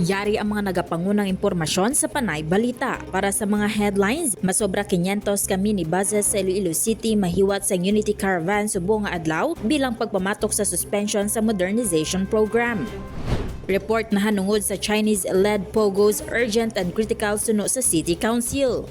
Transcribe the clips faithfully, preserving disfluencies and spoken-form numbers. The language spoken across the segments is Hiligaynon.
Yari ang mga nagapangunang impormasyon sa Panay Balita. Para sa mga headlines, masobra quinientos ka minibuses sa Iloilo City mahiwat sang Unity Caravan subong nga adlaw bilang pagpamatok sa suspension sa modernization program. Report nahanungod sa Chinese-led POGOs urgent and critical suno sa City Council.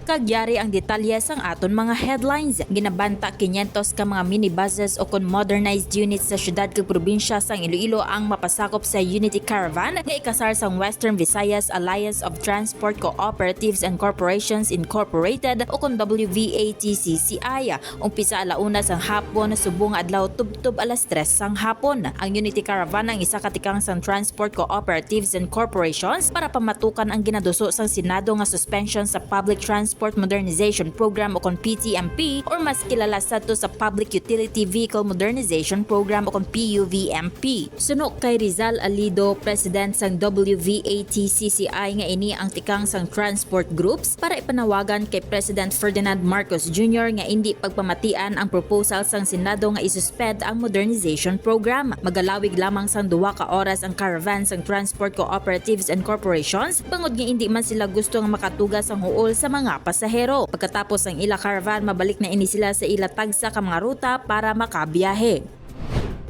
Kag yari ang detalye sang aton mga headlines. Ginabanta quinientos ka mga minibuses o kon modernized units sa syudad kag probinsya sang Iloilo ang mapasakop sa Unity Caravan nga ikasar sang Western Visayas Alliance of Transport Cooperatives and Corporations Incorporated o kon W V A T C C I. Umpisa ala una sang hapon subong nga adlaw tubtob alas tres sang hapon. Ang Unity Caravan ang isa ka tikang sang Transport Cooperatives and Corporations para pamatukan ang ginaduso sang Senado nga suspension sa Public Transport Modernization Program o kon P T M P or mas kilala sadto sa Public Utility Vehicle Modernization Program o kon P U V M P. Suno kay Rizal Alido, President sang W V A T C C I, nga ini ang tikang sang transport groups para ipanawagan kay President Ferdinand Marcos Junior nga indi pagpamatian ang proposal sang Senado nga isuspend ang modernization program. Magalawig lamang sang duha ka oras ang caravan sang Transport Cooperatives and Corporations bangod nga indi man sila gusto nga makatuga sang huol sa mga pasahero. Pagkatapos sang ila caravan, mabalik na ini sila sa ila tagsa ka mga ruta para makabiyahe.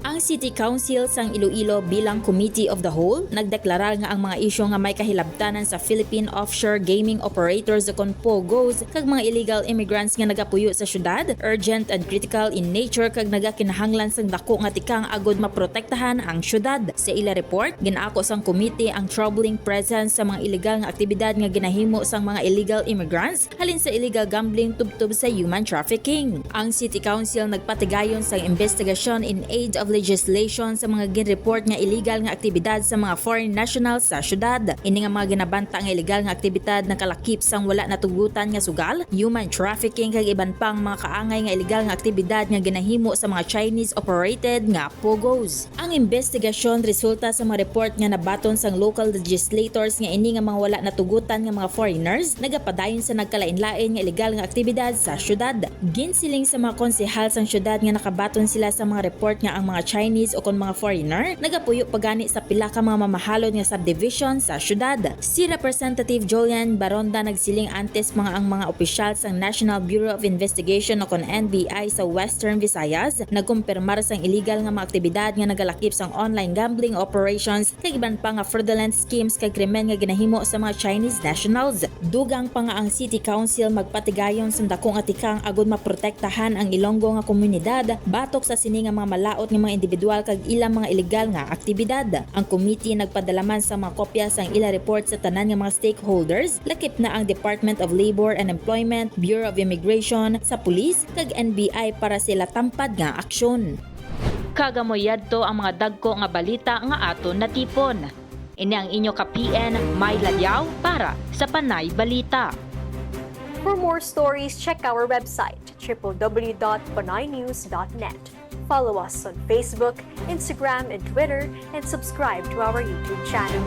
Ang City Council sang Iloilo bilang Committee of the Whole nagdeklarar nga ang mga isyu nga may kahilabtanan sa Philippine Offshore Gaming Operators o kon POGOs kag mga illegal immigrants nga nagapuyo sa syudad urgent and critical in nature kag nagakinahanglan sang dako nga tikang agod maprotektahan ang syudad. Sa ila report, gin-ako sang komite ang troubling presence sa mga illegal nga aktibidad nga ginahimo sang mga illegal immigrants halin sa illegal gambling tubtob sa human trafficking. Ang City Council nagpatigayon sang investigasyon in aid of legislation sa mga ginreport nga illegal nga aktibidad sa mga foreign nationals sa syudad. Ini nga mga ginabanta nga illegal nga aktibidad nakalakip sang wala natugutan nga sugal, human trafficking kag iban pang mga kaangay nga illegal nga aktibidad nga ginahimo sa mga Chinese-operated nga POGOs. Ang investigasyon resulta sa mga report nga nabaton sang local legislators nga ini nga mga wala natugutan nga mga foreigners nagapadayon sa nagkalain-lain nga illegal nga aktibidad sa syudad. Ginsiling sa mga konsehal sang syudad nga nakabaton sila sa mga report nga ang mga Chinese o kon mga foreigner nagapuyo pa gani sa pila ka mga mamahalon nga subdivision sa syudad. Si Representative Julian Baronda nagsiling antes pa nga ang mga opisyal sang National Bureau of Investigation o kon N B I sa Western Visayas nagkumpirmar sang illegal nga mga aktibidad nga nagalakip sang online gambling operations kag iban pa nga fraudulent schemes kag krimen nga ginahimo sa mga Chinese nationals. Dugang pa nga ang City Council magpatigayon sang dako nga tikang agud maprotektahan ang Ilonggo nga komunidad batok sa sini nga mga malaut nga mga individual kag ilang mga illegal nga aktibidad. Ang committee nagpadala man sa mga kopya sang ila report sa tanan nga mga stakeholders, lakip na ang Department of Labor and Employment, Bureau of Immigration, sa pulis, kag N B I para sa ila tampad nga aksyon. Kag amo yadto ang mga dagko nga balita nga aton natipon. Ini ang inyo ka P N, May Ladiao, para sa Panay Balita. For more stories, check our website, triple W dot panaynews dot net. Follow us on Facebook, Instagram, and Twitter, and subscribe to our YouTube channel.